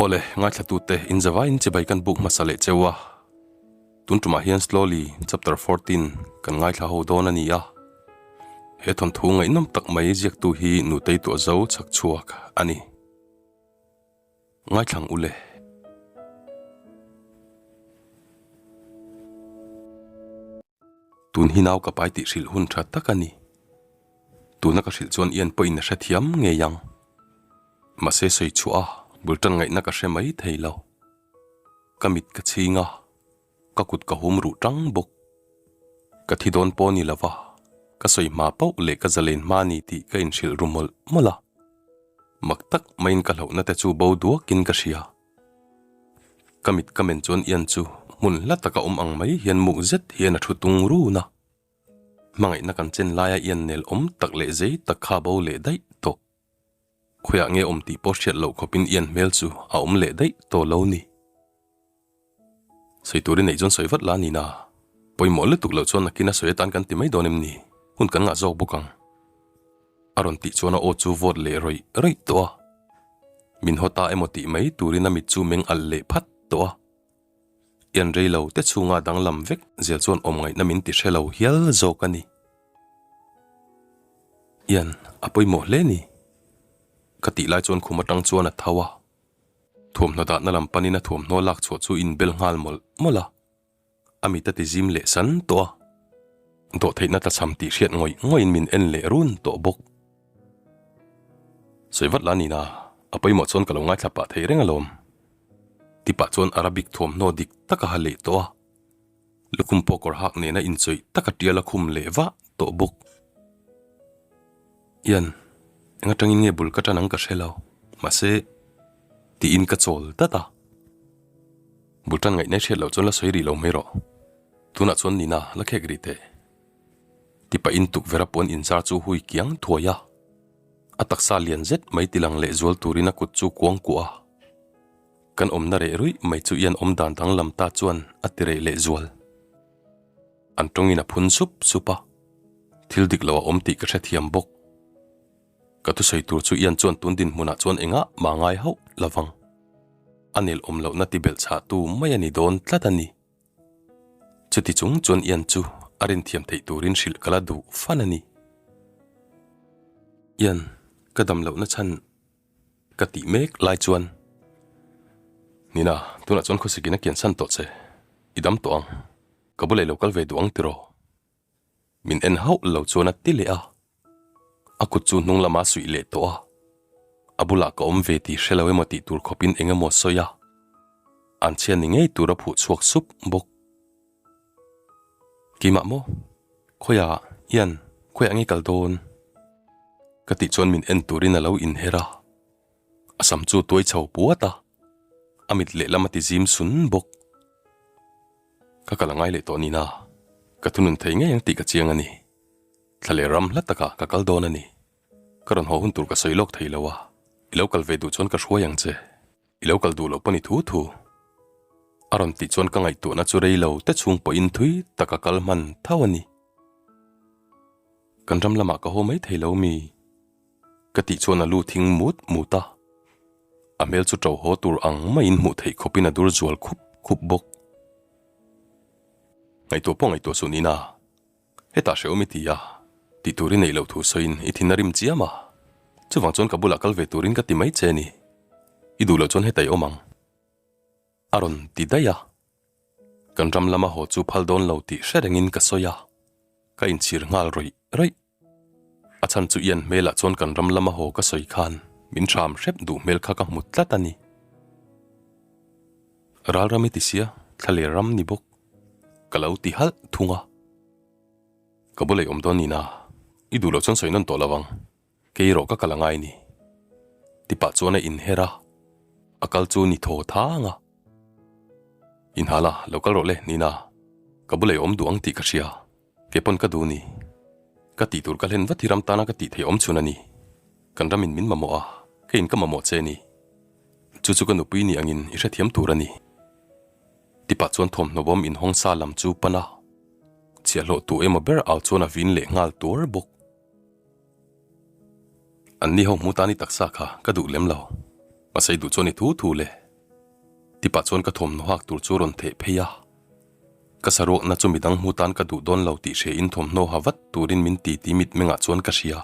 Awle, ngaithlatute inzavaiin chibai kan buk hmasa leh cheu a. Tun tumah hian Slowly Chapter 14 kan ngaithla ho dawn a ni a. He thawnthu ngaihnawm tak mai ziaktu hi Nutei Tuahzo chhak chhuak a ni. Ngaithlang ule. Tun hi nau ka pai tih hrilh hun tha tak a ni. Tuna ka hrilh chuan Ian pawhin a hrethiam ngei ang. Mahse sawi chhuah a, bul tan ngaihna ka hre mai thei lo. Ka mit ka chhing a, ka kut ka hum ruh tang bawk. Ka thi dawn pawh ni lova, ka sawi hma pauh leh ka zalen hma ni tih ka inhrilh ru mawlh mawlh a. Mak tak maiin ka hlauhna te chu bo duakin ka hria. Ka mit ka men chuan Ian chu hmun hla taka awm ang mai hian muk zet hian a thu tung run a. Hmangaihna kan chen laia Ian nel awm tak leh zei tak kha bo leh daih tawh. Khawiah nge awm tih pawh hriat loh khawpin Ian hmel chu a awm leh daih tawh lo ni. Sawi turin neih chuan sawi vat la a ni na. Pawimawh lutuk loh chuan nakin a sawi atan kan ti mai dawn em ni? Hun kan ngah zawk bawk ang. A rawn tih chuan a aw chu vawt leh rawih rawih tawh a. Min haw ta emaw tih mai turin a mit chu meng alh leh phat tawh a. Ian rei lo te chhunga danglam vek zel chuan awm ngaihna min ti hre lo hial zawk a ni. Ian, a pawimawh hle ni. Ka tih lai chuan khum atang chuan a tho a. Thuamhnaw dahna lam panin a thuamhnaw lak chhuah chu inbel nghal mawlh mawlh a, a mit a ti zim leh san tawh a. Dawhtheihna tlachham tih hriat ngawih ngawihin min en leh run tawh bawk. Sawi vat la nina, a pawimawh chuan ka lo ngaithla pah thei reng alawm. Tipah chuan Arabic thuamhnaw dik tak a ha leh tawh a, lukhum pawh kawr hak nena inchawih tak a tial a khum leh vah tawh bawk. Ian, eng atangin nge bul ka tan ang ka hre lo, mahse, tiin ka chawl dat a. Bul tan ngaih nai hriat loh chuan la sawi rih lo mai rawh. Tunah chuan Nina la khek rih teh. Tipahin tukverh a puan inzar chu hui kiang thuai a. A taksa lian zet mai tilang leh zual turin a kut chu kuang kuah a. Kan awmna reh ruih mai chu Ian awm dan danglam ta chuan a ti reh leh zual. An tawngin a phun sup sup a, thil dik lo a awm tih ka hrethiam bawk. Ka thusawi tur chu Ian chuan tun dinhmunah chuan engah mah ngai hauh lovang. A nel awm lohna ti belh chhahtu mai a ni dawn tlat a ni. Chuti chung chuan Ian chu a rinthiam theih turin hrilh ka la duh fan a ni. Ian, ka dam lohna chhan Ka tih mek lai chuan, Nina, tunah chuan khawsikin a kian san tawh che. I dam tawh ang. Ka bulah i lo kal ve duh ang tiraw? Min en hauh lo chuan a ti leh a. A kut chu hnung lamah a suih leh tawh a. A bulah ka awm ve tih hre lo emaw tih tur khawpin eng emaw sawi a. An chhia ni ngei tur a phuh chhuak sup bawk. Keimah maw? Khawiah hian khawiah nge kal dawn? Ka tih chuan min en turin a lo inher a, a sam chu tuai chho puat a, a mit lehlam a ti zim sun bawk. Ka kal a ngai leh tawh nina, ka thunun thei ngei ang tih ka chiang a ni. Thla leh ram hla takah ka kal dawn a ni. Ka rawn haw hun tur ka sawi lawk thei lo a, i lo kal ve duh chuan ka hruai ang che. I lo kal duh loh pawh ni thu thu. A rawn tih chuan ka ngaihtuahna chu rei lo te chhung pawhin thui tak a kal hman tho a ni. Kan ram lamah ka haw mai thei lo mi? Ka tih chuan a lu thing mut mut a. A hmel chu ṭo haw tur ang maiin hmuh theih khawpin a dur zual khup khup bawk. Ngaihtuah pawh ngaihtuah suh nina. Hetah hrehawm i ti a, tih tur i neih loh thu sawiin i thin a rim chiam a. Chuvang chuan ka bulah kal ve turin ka ti mai che ni. I duh loh chuan hetah i awm ang. A rawn ti daih a. Kan ram lama haw chu phal dawn lo tih hre rengin ka sawi a. Ka inchhir nghal rawih rawih. A chhan chu Ian hmelah chuan kan ram lama haw ka sawi khan min hram hrep duh hmel kha ka hmu tlat a ni. Ral ram i ti sia, thla leh ram ni bawk. Ka lo ti halh thung a. Ka bula i awm dawn nina, i duh loh chuan sawi nawn tawh lo ang. Kei erawh ka kal a ngai ni. Tipah chuan a inher a, a kal chu ni thaw thang a. Inhal a, lo kal rawh le nina, ka bula i awm duh ang tih ka hria. Kei pawn ka duh ni. Ka tih tur ka hlen vat hi ram tana ka tih theih awm chhun a ni. Kan ramin min mamawh a, keiin ka mamawh che ni. Chu chu ka nupui ni angin i hrethiam tur a ni. Tipah chuan thawmhnaw bawm inhawng sa lam chu pan a, chhiahhlawh tu emaw ber au chuan a vin leh nghal tuar bawk. An ni ho hmu ta ni taksa kha ka duh lem lo. Mahse i duh chuan i thu thu le. Tipah chuan ka thawmhnaw hak tur chu rawn theh phei a. Ka saruakna chu midang hmu tan ka duh dawn lo tih hria in thawmhnaw ha vat turin min ti ti mitmengah chuan ka hria.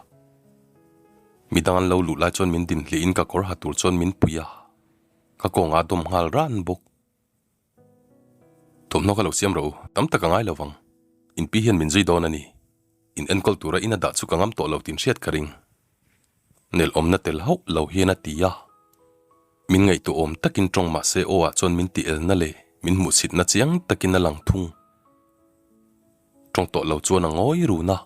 Midang an lo luh lai chuan min din hliah in ka kawr ha tur chuan min pui a. Ka kawngah a dawm nghal ran bawk. Thawmhnaw ka lo siam rawh u, tam tak a ngai lo vang. In pi hian min zui dawn a ni. In enkawl tura in a dah chu ka ngam tawh lo tin hriat ka ring. Nel awmna tel hauh lo hian a ti a. Min ngaihtuah awm takin tawng mah se aw ah chuan min ti elna leh min hmuhsitna chiang takin a lang thung. Tawng tawh lo chuan a ngawi run a.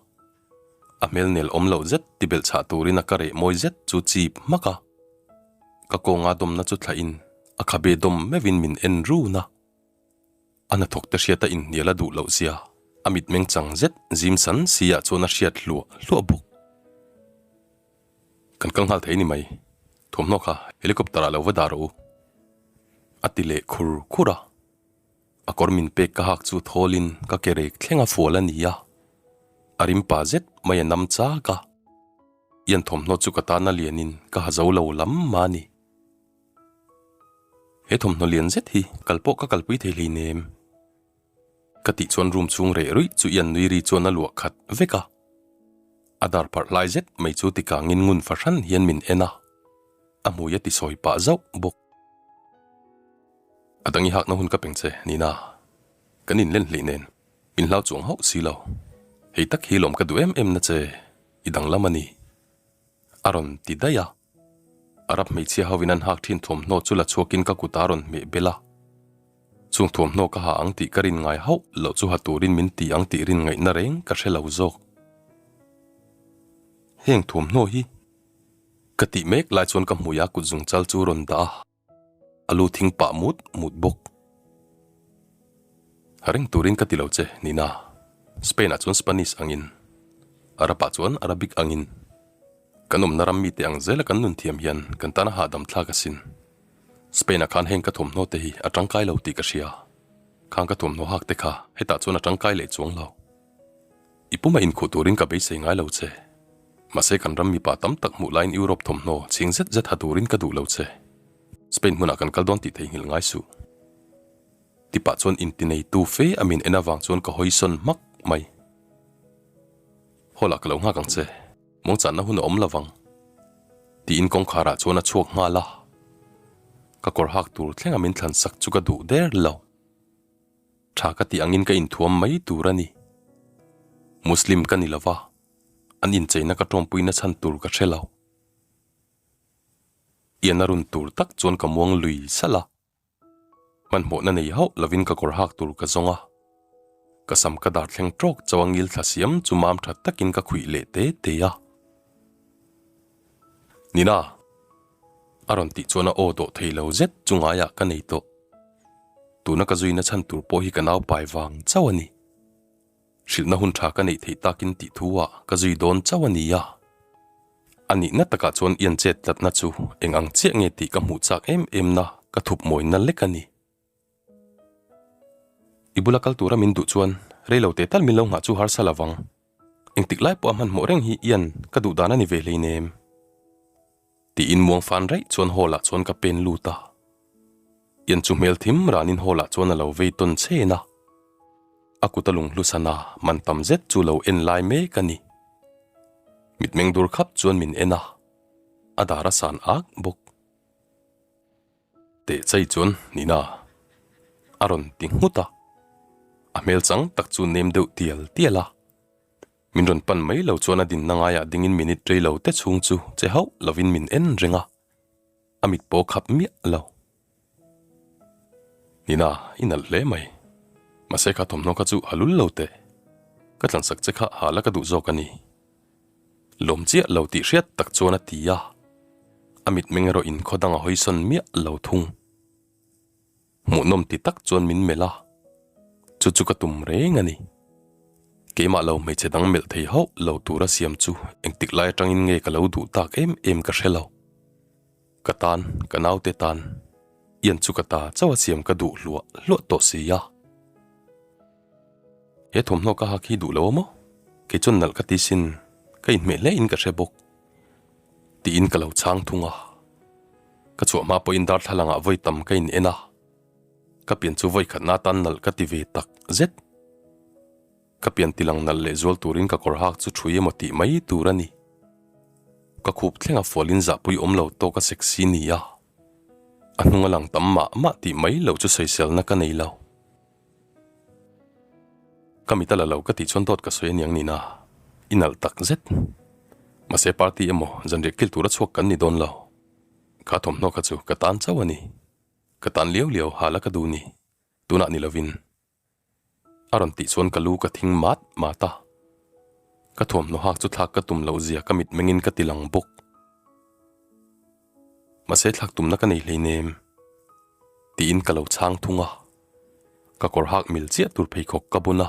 A hmel nel awm loh zet ti belh chhah turin a ka reh mawi zet chu chip hmak a. Ka kawnga dawmna chu thlahin a khabe dawm meuhin min en run a. A hnathawk te hriata inhnial a duh loh zia a mitmeng chang zet zim san si ah chuan a hriat hluah hluah bawk. Kan kal nghal thei ni mai, thawmhnaw kha helicopter ah lo va dah rawh u a ti leh khur khur a. A kawr min pek ka hak chu thawlin ka ke rek thleng a fual a ni a, a rim pa zet mai a nam chak a. Ian thawmhnaw chu ka tan a lianin ka ha zo lo lam mah a ni. He thawmhnaw lian zet hi kal pawh ka kalpui thei hleinem. Ka tih chuan room chhung reh ruih chu Ian nui ri chuan a luah khat vek a. A dar parh hlai zet mai chu tikangin ngun fahran hian min en a, a hmui a ti sawi pah zauh bawk. A dang i hakna hun ka peng che, Nina. Kan inlen hleih nen min hlau chuang hauh si lo. Hei tak hi lawm ka duh em em na che, i danglam a ni. A rawn ti daih a. Arab hmeichhia hovin an hak thin thuamhnaw chu la chhuakin ka kut a rawn hmeh bel a. Chung thuamhnaw ka ha ang tih ka rin ngai hauh loh chu ha turin min ti ang tih rin ngaihna reng ka hre lo zawk. Heng thuamhnaw hi ka tih mek lai chuan ka hmui a kut zungchal chu rawn dah a. A lu thing pah mut mut bawk. Ha reng turin ka ti lo che, Nina. Spain ah chuan Spanish angin, Arab ah chuan Arabic angin. Kan awmna ram mite ang zela kan nun thiam hian kan tana hahdam thlak asin. Spain ah khan heng ka thawmhnaw te hi a tangkai lo tih ka hria. Khang ka thawmhnaw hak te kha hetah chuan a tangkai leh chuang lo. I puma inkhuh turin ka beisei ngai lo che. Mahse kan ram mipa tam tak hmuh laiin Europe thawmhnaw chhing zet zet ha turin ka duh lo che. Spain hmunah kan kal dawn tih theihnghilh ngai suh. Tipah chuan intineitu fe a min en avang chuan ka hawi sawn hmak mai. Hawlah ka lo nghak ang che, mawngchanna hun a awm lovang. Tiin kawngkharah chuan a chhuak nghal a. Ka kawr hak tur thlenga min thlan sak chu ka duh der lo. Tha ka tih angin ka inthuam mai tur a ni. Muslim ka ni lova, an incheina ka tawmpuina chhan tur ka hre lo. Ian a run tur tak chuan ka muang lui salh a. Hmanhmawhna nei hauh lovin ka kawr hak tur ka zawng a. Ka sam ka dar thleng tawk chauh a ngil thla siam chu mam tha takin ka khuih leh te te a. Nina! A rawn tih chuan a aw dawh thei lo zet chu ngaiah ka nei tawh. Tuna ka zuina chhan tur pawh hi ka nau pai vang chauh a ni. Hrilhna hun tha ka neih theih takin tih thu ah ka zui dawn chauh a ni a. A nihna takah chuan ian chet tlatna chu eng ang chiah nge tih ka hmuh chak em em na ka thup mawina lek a ni. I bula kal tura min duh chuan rei lo teh tal min lo nghah chu harsa lo vang. Engtik lai pawh a hmanhmawh reng hi ian ka duh dan a ni ve hleinem. Tiin muang fan raih chuan hall ah chuan ka pen lut a. Ian chu hmel thim ranin hall ah chuan a lo vei tawn chhen a. A kut a lunghlu sana man tam zet chu lo en lai mek a ni. Mitmeng dur khap chuan min en a, a dar a san ak bawk. Teh chai chuan Nina a rawn ti nghut a, a hmel chang tak chu nem deuh tial tial a. Min rawn pan mai lo chuan a dinna ngaiah dingin minute rei lo te chhung chu che hauh lovin min en reng a, a mit pawh khap miah lo. Nina, i nalh hle mai. Mahse kha thawmhnaw kha chu ha lul lo teh. Ka tlansak che kha ha la ka duh zawk a ni. Lawm chiah lo tih hriat tak chuan a ti a, a mitmeng erawh inkhaw dang a hawisawn miah lo thung. Hmuhnawm ti tak chuan min melh a, chu chu ka tum reng a ni. Keimah lo hmeichhe dang melh thei hauh lo tura siam chu engtik lai atangin nge ka lo duh tak em em ka hre lo. Ka tan, ka naute tan, ian chu ka ta chauh a siam ka duh hluah hluah tawh si a. He thawmhnaw ka hak hi duh lo a maw? Kei chuan nalh ka ti sin, ka inhmeh hle in ka hre bawk. Tiin ka lo chhang thung a. Ka chhuah hma pawhin darthlalangah vawi tam ka in en a. Ka pian chu vawi khatna atan nalh ka ti ve tak zet. Ka pian tilang nalh leh zual turin ka kawr hak chu ṭhui emaw tih mai tur a ni. Ka khup thlenga fualin zahpui awm lo tawk a sexy ni a. A hnung a lang tam mah mah tih mai loh chu sawiselna ka nei lo. Ka mit a la lo ka tih chuan dawt ka sawi aniang nina i nalh tak zet. Mahse party emaw zanriah kil tura chhuak kan ni dawn lo. Kha thawmhnaw kha chu ka tan chauh a ni. Ka tan liau liau hala ka duh ni. Tunah ni lovin. A rawn tih chuan ka lu ka thing mat mat a. Ka thuamhnaw hak chu thlak ka tum loh zia ka mitmengin ka ti lang bawk. Mahse thlak tumna ka nei hleinem tiin ka lo chhang thung a. Ka kawr hak mil chiah tur pheikhawk ka bun a.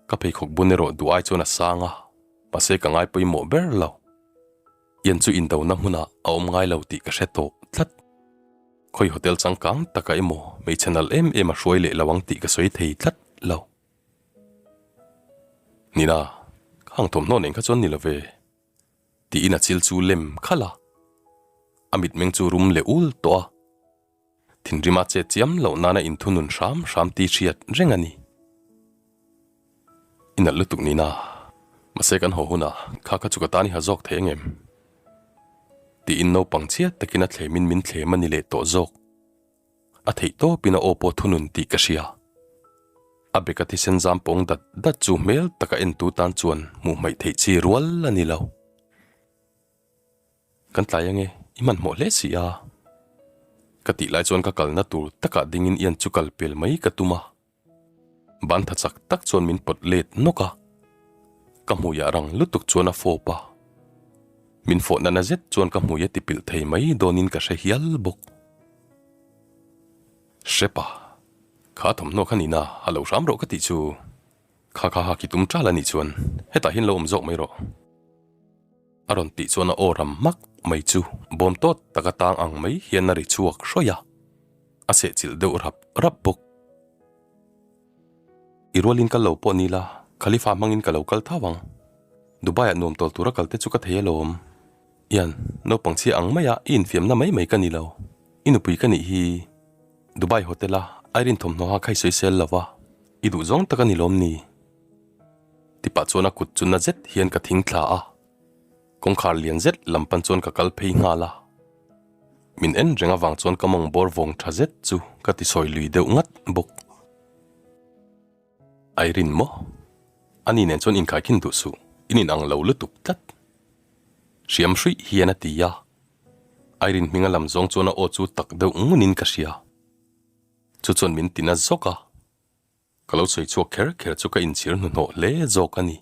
Ka pheikhawk bun erawh duh ai chuan a sang a, mahse ka ngai pawimawh ber lo. Ian chu indona hmunah a awm ngai lo tih ka hre tawh tlat. Khawi hotel changkang taka emaw hmeichhe nalh em em a hruai leh lo ang tih ka sawi thei tlat lo. Nina, khang thawmhnaw nen kha chuan ni lo ve. Tiin a chil chu lem khalh a. A mitmeng chu rum leh ul tawh a. Thinrima che chiam loh nana inthunun hram hram tih hriat reng a ni. I nalh lutuk nina, mahse kan haw hunah kha kha chu ka tan i ha zawk thei angem? Tiin naupang chhiat takin a thlemin min thlem a ni leh tawh zawk. A theih tawpin a aw pawh thunun tih ka hria. A beka thisen zam pawng dat dat chu hmel taka entu tan chuan hmuh hmaih theih chi rual a ni lo. Kan tlai ange, i hmanhmawh hle si a. Ka tih lai chuan ka kalna tur takah dingin ian chu kal pel mai ka tum a. Ban tha chak tak chuan min pawt let nawk a. Ka hmuiah rang lutuk chuan a fawp a. Min fawh nana zet chuan ka hmui a ti pilh thei mai dawnin ka hre hial bawk. Hrepa, kha thawmhnaw kha nina a lo hram rawh ka tih chu. Kha kha ha ki tum ṭal a nih chuan hetah hian lo awm zawk mai rawh. A rawn tih chuan a aw ram hmak mai chu bawm tawt taka tang ang mai hian a ri chhuak hrawih a, a sehchilh deuh rap rap bawk. I rualin kal lo pawh ni la, Khalifa hmangin ka lo kal thau ang. Dubai-ah nuam tawl tura kal te chu ka thei alawm. Ian, naupang chhia ang maia i infiamna mai mai ka ni lo. I nupui ka nih hi. Dubai hotel-a Irene thawmhnaw ha kha i sawisel lo va, i duh zawng tak a ni lawm ni? Ti pah chuan a kut chu na zet hian ka thing thla a, kawngkhar lian zet lam pan chuan ka kal phei nghal a. Min en reng avang chuan ka mawng bawr vawng tha zet chu ka ti sawi lui deuh ngat bawk. Irene maw? Ani nen chuan inkhaikhin duh suh, in inang lo lutuk tlat. Hriam hruih hian a ti a. Irene hminga lam zawng chuan a aw chu tak deuh ngunin ka hria. Chu chuan min tina zawk a. Ka lo sawi chhuak kher kher chu ka inchhir hnuhnawh hle zawk a ni.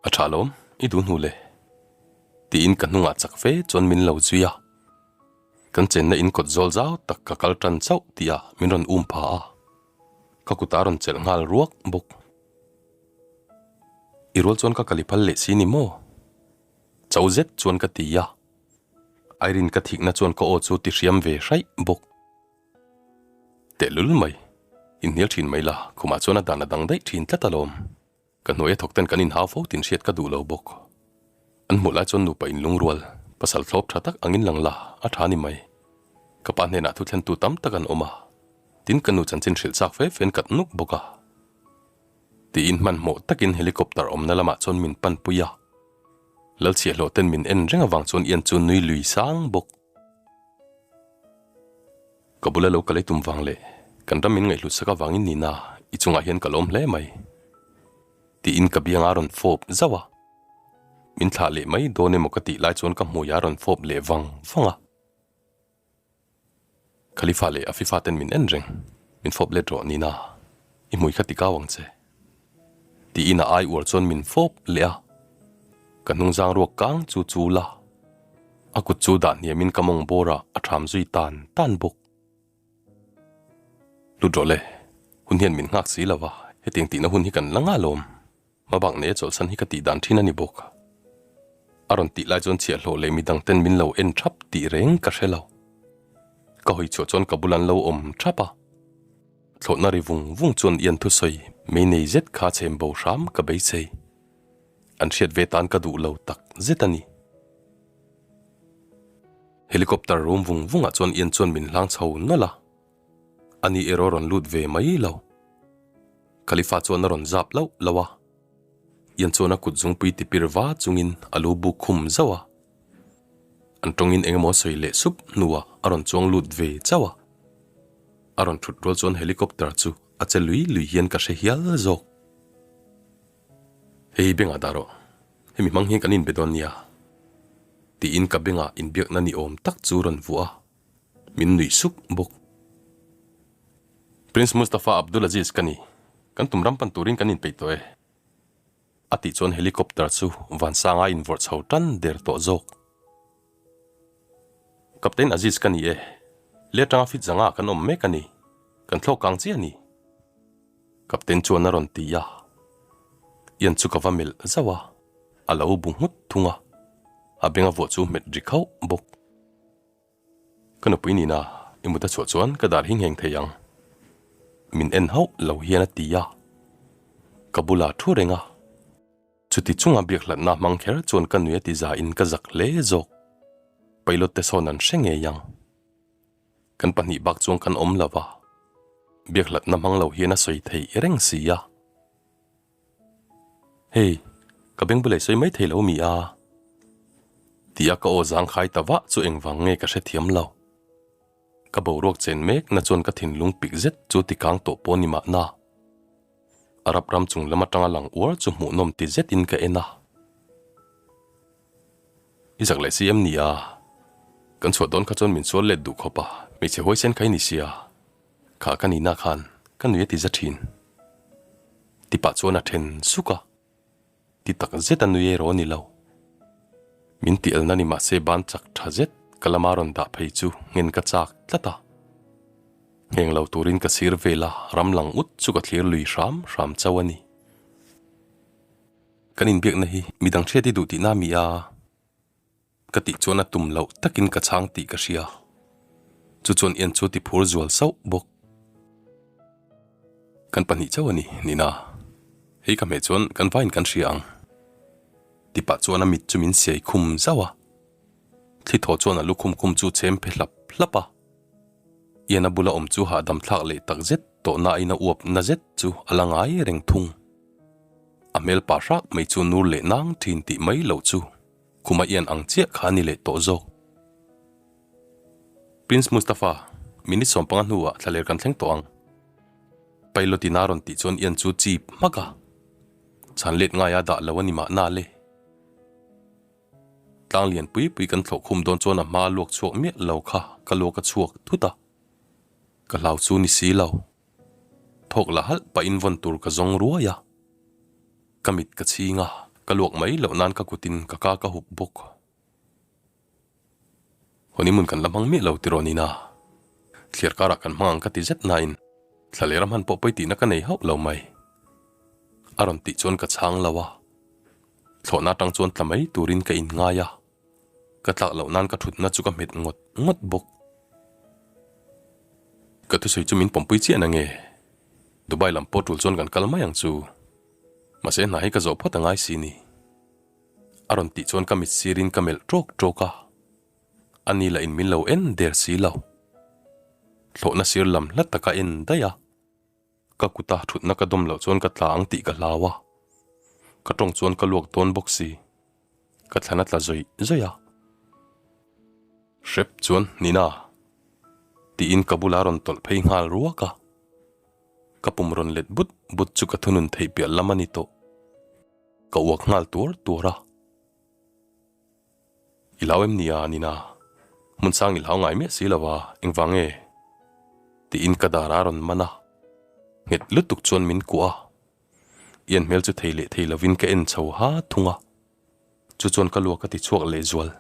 A tha lawm, i duh hnu le. Tiin ka hnungah chak fe chuan min lo zui a. Kan chenna in kawt zawl zau tak ka kal tan chauh tih ah min rawn um pha a. Ka kut a rawn chelh nghal ruak bawk. I rual chuan ka kal i phal leh si ni maw? Cho zet chuan ka ti a. Irene ka thikna chuan ka aw chu ti hriam ve hraih bawk. Tehlul mai, inhnial thin mai la, khumah chuan a dan a dang daih thin tlat alawm. Ka hnuaia thawk ten kan inhau fo tin hriat ka duh lo bawk. An hmuh lai chuan nupa inlungrual, pasal thlawp tha tak angin lang la, a tha ni mai. Ka pa hnenah thu thlentu tam tak an awm a, tin ka nu chanchin hrilh chak fe fe an kat nuk bawk a. Tiin hmanhmawh takin helicopter awmna lamah chuan min panpui a. Lalchhiahhlawh ten min en reng avang chuan Ian chu nui lui sang bawk. Ka bula lo kal i tum vang leh kan ram min ngaihhlut sak avangin Nina i chungah hian ka lawm hle mai. Tiin ka bianga a rawn fawp zauh a. Min thlah leh mai dawn emaw ka tih lai chuan ka hmui a rawn fawp leh vang vang a. Khalifa leh Afifa ten min en reng, min fawp let rawh Nina, i hmui kha ti kau ang che. Tiin a ai uar chuan min fawp leh a, ka hnungzang ruak kang chu chu la, a kut chu dah hniamin ka mawng bawrah a ṭham zui tan tan bawk. Lut rawh le, hun hian min nghak si lo va, hetiang tihna hun hi kan la ngah lawm. Hmabak nei a chawlhsan hi ka tih dan thin a ni bawk. A rawn tih lai chuan chhiahhlawh leh midang ten min lo en thap tih reng ka hre lo. Ka hawi chhuah chuan ka bul an lo awm thap a. Thlawhna ri vung vung chuan Ian thusawi mei nei zet kha chhem bo hram ka beisei. An hriat ve tan ka duh lo tak zet a ni. Helicopter rum vung vungah chuan Ian chuan min hlang chho nawlh a, ani erawh a rawn lut ve mai lo. Khalifa chuan a rawn zap lauh lauh a, Ian chuan a kut zungpui tipir va chungin a lu buk khum zauh a. An tawngin eng emaw sawi leh sup hnuah a rawn chuang lut ve chauh a. A rawn thut rual chuan helicopter chu a che lui lui hian ka hre hial zawk. Hei bengah dah rawh, hemi hmang hian kan inbe dawn nia, tiin ka bengah inbiakna ni awm tak chu rawn vuah a, min nuih suk bawk. Prince Mustafa Abdulaziz ka ni, kan tum ram pan turin kan inpeih tawh e, a tih chuan helicopter chu vansanga invawrh chho tan der tawh zawk. Captain Aziz ka ni e, le atanga fit zanga kan awm mek a ni, kan thlawk kang chiah a ni. Captain chuan a rawn ti a, Ian chu ka va melh zauh a, a lo bu nghut thung a, a benga vuah chu hmet ri khauh bawk. Ka nupui nina i mut a chhuah chuan ka dar hi ngheng thei ang. Min en hauh lo hian a ti a, ka bulah thu reng a. Chuti chunga biak hlatna hmang kher chuan ka nui a ti za in ka zak hle zawk. Pilot te sawn an hre ngei ang. Kan pahnih bak chuan kan awm lo va, biak hlatna hmang lo hian a sawi theih reng si a. Hei, ka beng bulei sawi mai thei lo mi a? Tia ka aw zangkhai ta vah chu engvang nge ka hrethiam lo. Ka boruak chen mek na chuan ka thinlung pik zet chu ti kang tawh pawh ni mahna. Arab ram chung lam atanga lang uar chu hmuhnawm ti zetin ka en a. I zak leh si em ni a? Kan chhuah dawn kha chuan min sual let duh khawp a, hmeichhe huaisen kha i ni sia. Kha ka nihna khan ka nui a ti za thin. Ti pah chuan a then suk a. Ti tak zet a nui erawh a ni lo. Min ti elna ni mahse ban chak tha zet ka lama rawn dah phei chu nghen ka chak tlat a. Ngheng lo turin ka sir vel a, ram lang ut chu ka thlir lui hram hram chauh a ni. Kan inbiakna hi midang hriat i duh tihna a mi a? Ka tih chuan a tum loh takin ka chhang tih ka hria. Chu chuan Ian chu ti phur zual sauh bawk. Kan pahnih chauh a ni, Nina. Hei ka hmeh chuan kan vaiin kan hria ang. Ti pah chuan a mit chu min siai khum zauh a. Thli thaw chuan a lukhum khum chu chhem phe hlap hlap a. Ian a bula awm chu hahdam thlak leh tak zet tawh nain a uap na zet chu a la ngai reng thung. A hmel pah hrak mai chu nur leh nang thin tih mai loh chu Khuma ian ang chiah kha a ni leh tawh zawk. Prince Mustafa, minute 15 hnuah thlaler kan thleng tawh ang. Pilot in a rawn tih chuan ian chu chip hmak a. Chhan let ngaia dah lo a ni mahna le. Tlang lian pui pui kan thlawh khum dawn chuan a hma luak chhuak miah lo kha ka luak a chhuak thut a. Ka hlau chu ni si lo. Thawk la halh pahin vawn tur ka zawng ruai a. Ka mit ka chhing a, ka luak mai loh nan ka kutin ka ka ka hup bawk. Honeymoon kan la hmang miah lo tiraw Nina? Thliar karah kan hmang ang ka ti zet nain thla leh ram han pawh pawi tihna ka nei hauh lo mai. A rawn tih chuan ka chhang lo a, thlawhna atang chuan tla mai turin ka inngai a, ka tlak loh nan ka thutna chu ka hmet ngawt ngawt bawk. Ka thusawi chu min pawmpui chiah na nge? Dubai lam pawh tul chuan kan kal mai ang chu. Mahse hna hi ka zawh phawt a ngai si ni. A rawn tih chuan ka mit sirin ka melh tawk tawk a. A ni lah in min lo en der si lo. Thlawhna sir lam hla taka en daih a. Ka kuta thutna ka dawm loh chuan ka tla ang tih ka hlau a. Ka tawng chuan ka luak dawn bawk si. Ka thlan a tla zawih zawih a. Hrep chuan Nina. Tiin ka bula rawn tawlh phei nghal ruak a. Ka pum rawn let but but chu ka thunun theih piah lam a ni tawh. Ka uak nghal tuar tuar a. I hlau em nia, Nina? Hmun sang i hlau ngai miah si lo a, engvang nge? Tiin ka dar a rawn man a. Nghet lutuk chuan min kuah a. I en hmel chu thei leh thei lovin ka en chho ha thung a. Chu chuan ka luak a ti chhuak lehzual.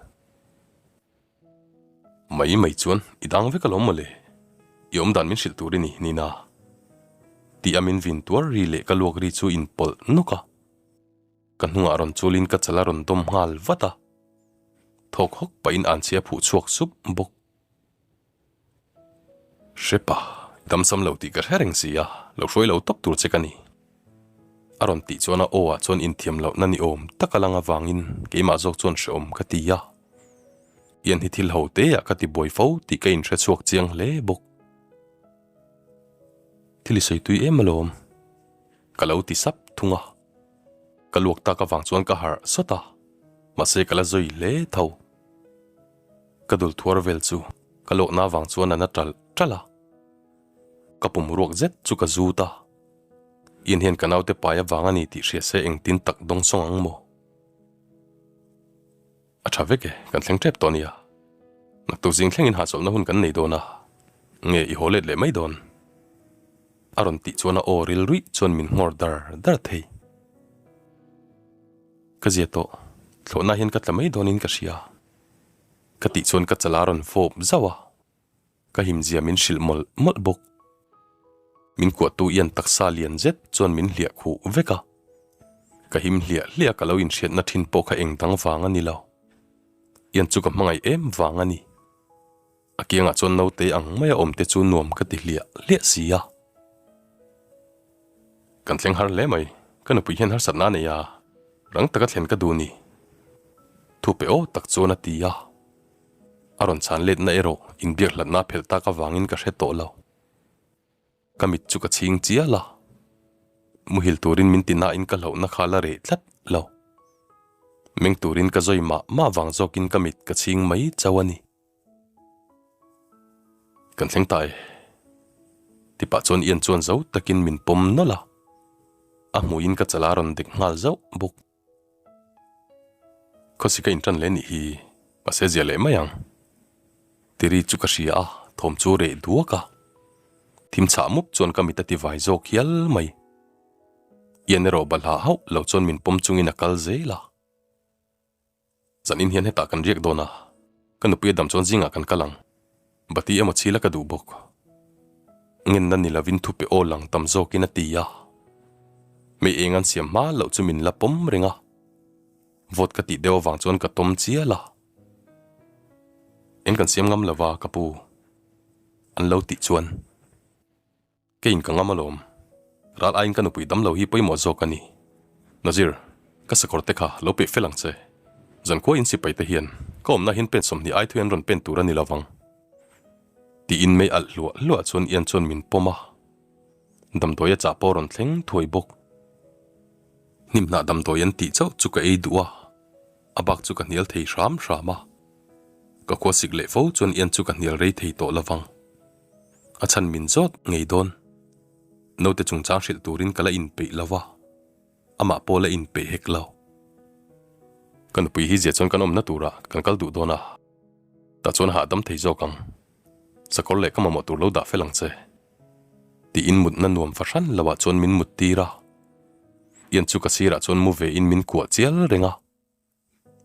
Mai mai chuan i dang vek alawm mawle, i awmdan min hrilh tur i ni, Nina. Tih a min vin tuar ri leh ka luak ri chu inpawlh nawk a. Ka hnungah rawn chulin ka chal a rawn dawm nghal vat a. Thawk hawk pahin anchhia phuh chhuak sup bawk. Hrepa, i damsam lo tih ka hre reng si a, lo hruai lo tawp tur che ka ni. A rawn tih chuan a aw ah chuan inthiam lohna ni awm tak a lang avangin keimah zawk chuan hreawm ka ti a. Ian hi thil ho te ah ka ti buai fo tih ka inhre chhuak chiang hle bawk. Thil i sawi tui em alawm? Ka lo ti sap thung a. Ka luak tak avang chuan ka harh sawt a, mahse ka la zawi hle tho. Ka dul thuar vel chu ka luakna avang chuan a na ṭalh ṭalh a. Ka pum ruak zet chu ka zut a. Ian hian ka naute pai avang a ni tih hria se engtin tak dawng sawng ang maw? A tha vek e, kan thleng tep tawh nia. Naktuk zing thlengin hahchawlhna hun kan nei dawn a, nge i haw let leh mai dawn? A rawn tih chuan a aw ril ruih chuan min nghawr dar dar thei. Ka zia tawh, thlawhna hian ka tla mai dawnin ka hria. Ka tih chuan ka chala rawn fawp zauh a. Ka himzia min hrilh mawlh mawlh bawk. Min kuahtu ian taksa lian zet chuan min hliah khuh vek a. Ka him hliah hliah ka lo inhriatna thin pawh kha eng dang vang a ni lo. Ian chu ka hmangaih em vang a ni. A kiangah chuan naute ang maia awm te chu nuam ka ti hliah hliah si a. Kan thleng har hle mai, ka nupui hian harsatna a nei a, rang taka thlen ka duh ni. Thu pe aw tak chuan a ti a. A rawn chhan letna erawh inbiak hlatna a phelh tak avangin ka hre tawh lo. Ka mit chu ka chhing chial a, muhil turin min ti nain ka hlauhna kha la reh tlat lo. Meng turin ka zawi mah mah vang zawkin ka mit ka chhing mai chauh a ni. Kan thleng ta e. Tipah chuan Ian chuan zo takin min pawm nawlh a, a hmuiin ka chala rawn dek nghal zauh bawk. Khawsika inṭan leh nih hi mahse zia leh mai ang. Tiri chu ka hria a, thawm chu reh duak a. Thim chhah mup chuan ka mit a ti vai zawk hial mai. Ian erawh balhah hauh lo chuan min pawm chungin a kal zel a. Zanin hian hetah kan riak dawn a, ka nupui a dam chuan zingah kan kal ang. Bati emaw chhil a ka duh bawk. Ngenna ni lovin thupe aw lang tam zawkin a ti a. Mei eng an siam hma loh chu min la pawm reng a. Vawt ka tih deuh avang chuan ka tawm chial a. Eng kan siam ngam lova ka pu. An lo tih chuan. Keiin ka ngam alawm. Ral aiin ka nupui damlo hi pawimawh zawk a ni. Nazir, ka sakawr te kha lo peih fel ang che. Zankhua in sipai te hian ka awmna hian pen 20 ai thui an rawn pen tur a ni lo vang. Tiin mei alh hluah hluah chuan Ian chuan min pawm a. Damdawi a chah pawh rawn thleng thuai bawk. Hnimhnah damdawi an tih chauh chu ka ei duh a. A bak chu ka hnial thei hram hram a. Ka khua sik leh fo chuan Ian chu ka hnial rei thei tawh lo vang. A chhan min zawt ngei dawn. Naute chungchang hrilh turin ka la inpeih lo va, amah pawh la inpeih hek lo. Ka nupui hi zia chuan kan awmna turah kan kal duh dawn a, tah chuan hahdam thei zawk ang. Sakawr leh ka mamawh tur lo dah fel ang che. Tiin mutna nuam fahran loah chuan min mut tir a. Ian chu ka sirah chuan mu vein min kuah chial reng a.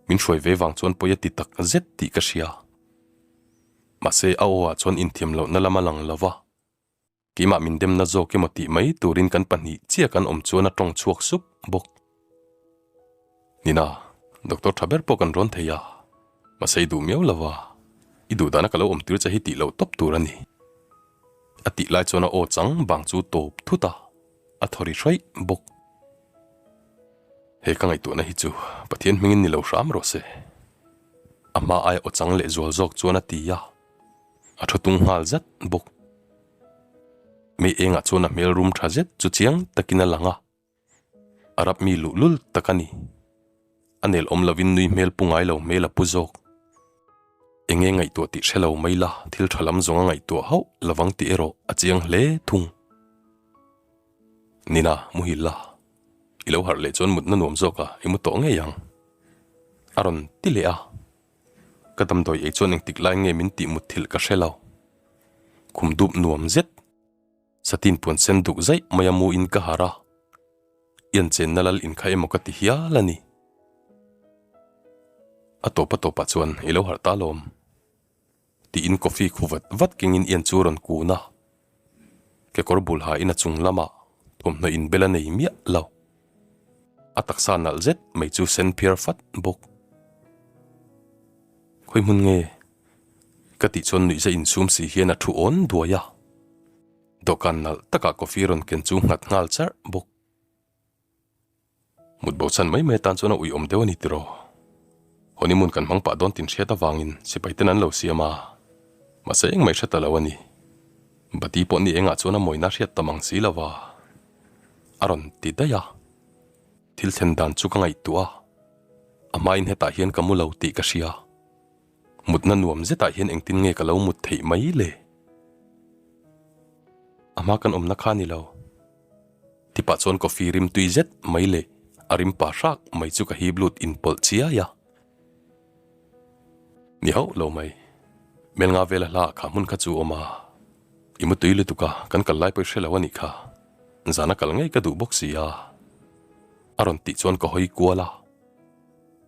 Min hruai ve vang chuan pawi a ti tak zet tih ka hria. Mahse a aw ah chuan inthiam lohna lam a lang lo va, keimah min demna zawk emaw tih mai turin kan pahnih chiah kan awm chuan a tawng chhuak sup bawk. Nina, doctor tha ber pawh kan rawn thei a, mahse i duh miau lo va, i duh dana ka lo awm tir che hi tih loh tawp tur a ni. A tih lai chuan a aw chang bang chu tawp thut a. A thaw ri hraih bawk. He ka ngaihtuahna hi chu Pathian hmingin ni lo hram rawh se. A hma aia aw chang leh zual zawk chuan a ti a, a thu tung nghal zat bawk. Mei engah chuan a hmel rum tha zet chu chiang takin a lang a, a rap mi luhlul tak a ni. A nel awm lovin nui hmel pu ngai lo hmel a pu zawk. Enge ngaihtuah tih hre lo mai la, thil tha lam zawng a ngaihtuah hauh lovang tih erawh a chiang hle thung. Nina, muhil la. I lo harh leh chuan mutna nuam zawk a, i mu tawh ngei ang. A rawn ti leh a. Ka damdawi ei chuan engtik lai nge min tih mutthilh ka hre lo. Khum dup nuam zet. Satin puan sen duk zaih mai a mu in ka harh a. Ian chenna lal in kha emaw ka ti hial a ni. A tawp a tawpah chuan i lo harh ta lawm. Tiin coffee khu vat vat kengin Ian chu a rawn kun a. Kekawr bul ha in a chung lamah thawmhnaw inbel a nei miah lo. A taksa nalh zet mai chu sen phiar fat bawk. Khawi hmun nge? Ka tih chuan nuihza insum si hian a thu awn duai a. Dawhkan nalh takah coffee rawn ken chu nghat nghal charh bawk. Mut bo chhan mai mai atan chuan a uiawm deuh a ni tiraw? Honeymoon kan hmang pah dawn tin hriat avangin sipai ten an lo siam a, mahse engmah i hre ta lo a ni. Bati pawh ni engah chuan a mawina hriat tam ang si lo va, a rawn ti daih a. Thil thlen dan chu ka ngaihtuah a, a hmain hetah hian ka mu lo tih ka hria. Mutna nuam zetah hian engtin nge ka lo mut theih mai le? A hma kan awmna kha a ni lo. Tipah chuan coffee rim tui zet mai leh a rim pa hrak mai chu ka hip lut inpawlh chiai a. Ni hauh lo mai. Melnga vela hla ah kha hmun kha chu awm a. I mu tui lutuk a, kan kal lai pawh i hre lo a nih kha. Zana kal ngei ka duh bawk si a. A rawn tih chuan ka hawi kual a.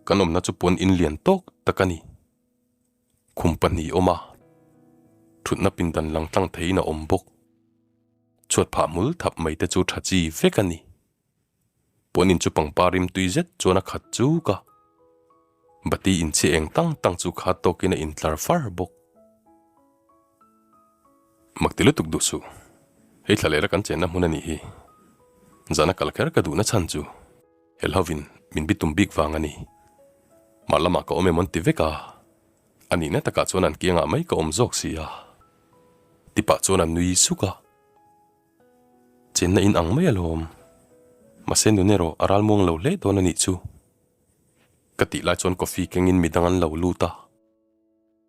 Kan awmna chu puan in lian tawk tak a ni. Khum pahnih awm a, thutna pindan lang tlang theiin a awm bawk. Chhuat phah hmul thap mai te chu tha chi vek a ni. Puan in chu pangpar rim tui zet chuan a khat chuk a. Bati inchhi eng tang tang chu khat tawkin a intlar far bawk. Mak ti lutuk duh suh. Hei thla leh ra kan chenna hmun a nih hi. Zana kal kher ka duhna chhan chu. Helhovin min bitum bik vang a ni. Mah lamah ka awm em an ti vek a, a nihna takah chuan an kiangah mai ka awm zawk si a. Tipah chuan a nui suk a. Chenna in ang mai alawm. Mahse nun erawh a ralmuang lo hle dawn a nih chu. Ka tih lai chuan coffee kengin midang an lo lut a.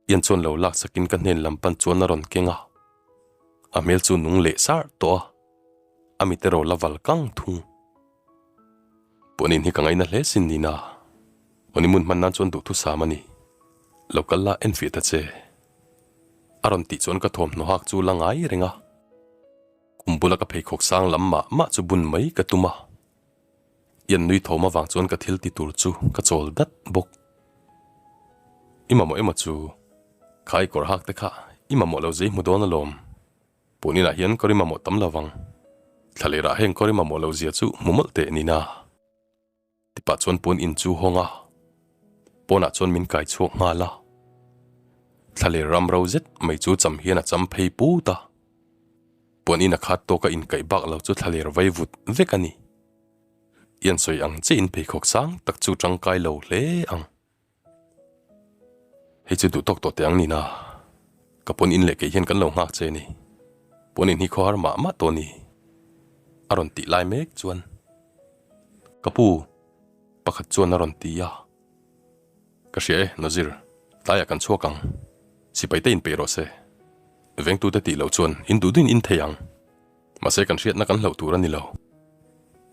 Ian chuan lo lak sakin ka hnen lam pan chuan a rawn keng a, a hmel chu nung leh sar tawh a, a mit erawh la val kang thung. Puanin hi ka ngaina hle sin nina, honeymoon hman nan chuan duhthusam a ni, lo kal la en fiah ta che. A rawn tih chuan ka thawmhnaw hak chu la ngai reng a, kum bula ka pheikhawk sang lam mah mah chu bun mai ka tum a. Ian nui thawm avang chuan ka thil ti tur chu ka chawl dat bawk. I mamawh emaw chu? Kha i kawr hak te kha i mamawh lo zei hmu dawn alawm. Puan inah hian kawr i mamawh tam lo vang. Thla lerah heng kawr i mamawh lo zia chu hmu mawlh teh nina. Tipah chuan puan in chu hawng a, pawnah chuan min kai chhuak nghal a. Thla ler ram ro zet mai chu cham hian a cham phei put a. Puan in a khat tawk a inkaih bak lo chu thlaler vai vut vek a ni. I an sawi ang che in pheikhawk sang tak chu tangkai lo hle ang. Hei chu duh tawk tawh teh ang nina. Ka puan in leh kei hian kan lo nghak che ni. Puan in hi khawhar mah mah tawh ni. A rawn tih lai mek chuan ka pu pakhat chuan a rawn ti a. Ka hria e, Nazir, tlaiah kan chhuak ang. Sipai te inpeih rawh se. Vengtute tih loh chuan in duh duhin in thei ang. Mahse kan hriatna kan hlauh tur a ni lo.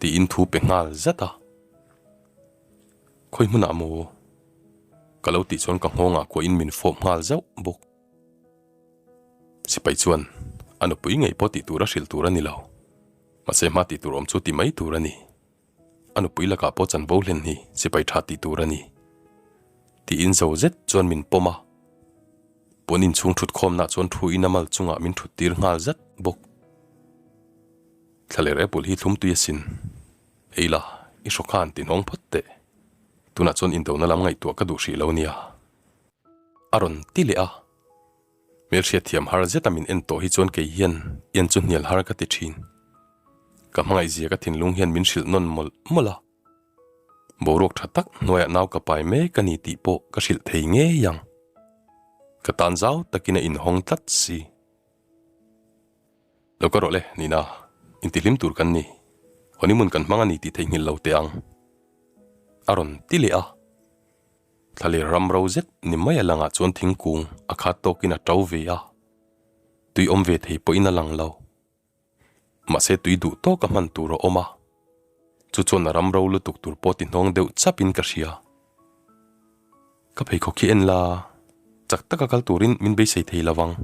Tiin thu pe nghal zat a. Khawi hmunah maw? Ka lo tih chuan ka nghawngah kuahin min fawp nghal zauh bawk. Sipai chuan a nupui ngei pawh tih tur a hrilh tur a ni lo. Mahse hma tih tur awm chu ti mai tur a ni. A nupui lakah pawh chanvo hlen hi sipai tha tih tur a ni. Tiin zo zet chuan min pawm a. Puan inchhung thut khawmnah chuan thu in a mal chungah min thut tir nghal zat bawk. Thlaler apple hi thlum tui asin. Ei la, i hraw khan ti hnawng phawt teh. Tunah chuan indona lam ngaihtuah ka duh hrih lo nia. A rawn ti leh a. Hmelhriat thiam har zeta min en tawh hi chuan kei hian en chu hnial har ka ti thin. Ka hmangaih zia ka thinlung hian min hrilh nawn mawlh mawlh a. Boruak tha tak hnuaiah nau ka pai mek a ni tih pawh ka hrilh thei ngei ang. Ka tan zau takin a inhawng tlat si. Lo ka rawh le, Nina, intihlim tur kan ni. Honeymoon kan hmang a ni tih theihnghilh lo teh ang. A rawn ti leh a. Thlaler ram ro zet ni mai a langah chuan thingkung a khat tawkin a to ve a, tui awm ve thei pawhin a lang lo. Mahse tui duh tawka hman tur a awm a, chu chuan a ram ro lutuk tur pawh ti hnawng deuh chapin ka hria. Ka pheikhawk hi en la, chak taka kal turin min beisei thei lo vang.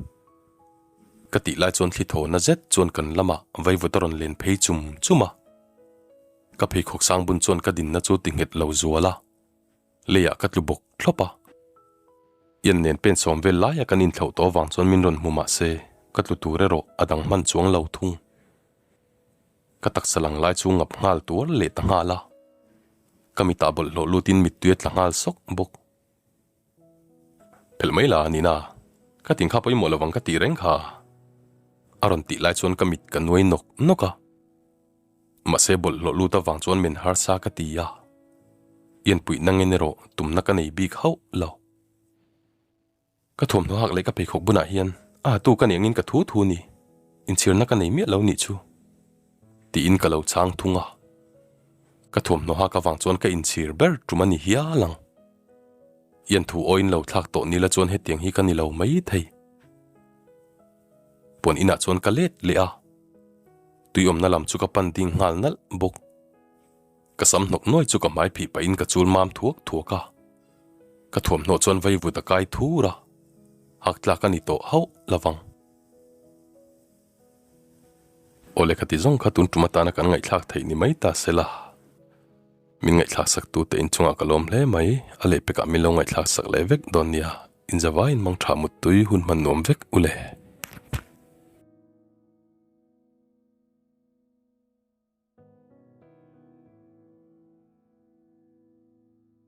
Ka tih lai chuan thli thaw na zet chuan kan lamah vaivut a rawn len phei chum chum a. Ka pheikhawk sang bun chuan ka dinna chu ti nghet lo zual a. Leiah ka tlu bawk thlawp a. Ian nen pen sawm vel laia kan inthlauh tawh avang chuan min rawn hmu mah se ka tlu tur erawh a dang hman chuang lo thung. Ka taksa lang lai chu ngap nghal tuar leh ta nghal a. Ka mitah bawlhhlawh lutin mittui a tla nghal sawk bawk. Phelh mai la Nina, ka tin kha pawimawh lovang ka tih reng kha. A rawn tih lai chuan ka mit ka nuai nawk nawk a. Mahse bawlhhlawh lut avang chuan min harsa ka ti a. Ianpuih nangin erawh tumna ka nei bik hauh lo. Ka thuamhnaw hak leh ka pheikhawk bunah hian a hatu ka nih angin ka thu thu ni, inchhirna ka nei miah lo nih chu tiin ka lo chhang thung a. Ka thuamhnaw hak avang chuan ka inchhir ber tum a ni hial ang. Ian thu awiin lo thlak tawh nila chuan hetiang hi ka ni lo mai thei. Puan inah chuan ka let leh a, tui awmna lam chu ka pan ding nghal nalh bawk. Ka sam hnawk nuai chu ka hmai phih pahin ka chul mam thuak thuak a, ka thuamhnaw chuan vaivut a kai thur a, hak tlak a ni tawh hauh lovang. Aw lehkha ti zawng kha tun tum atana kan ngaihthlak theih ni mai ta se la. Min ngaihthlak sak tute inchungah ka lawm hle mai, a lehpekah min lo ngaihthlak sak leh vek dawn nia, inzavaiin mangtha muttui hun hman nuam vek u le.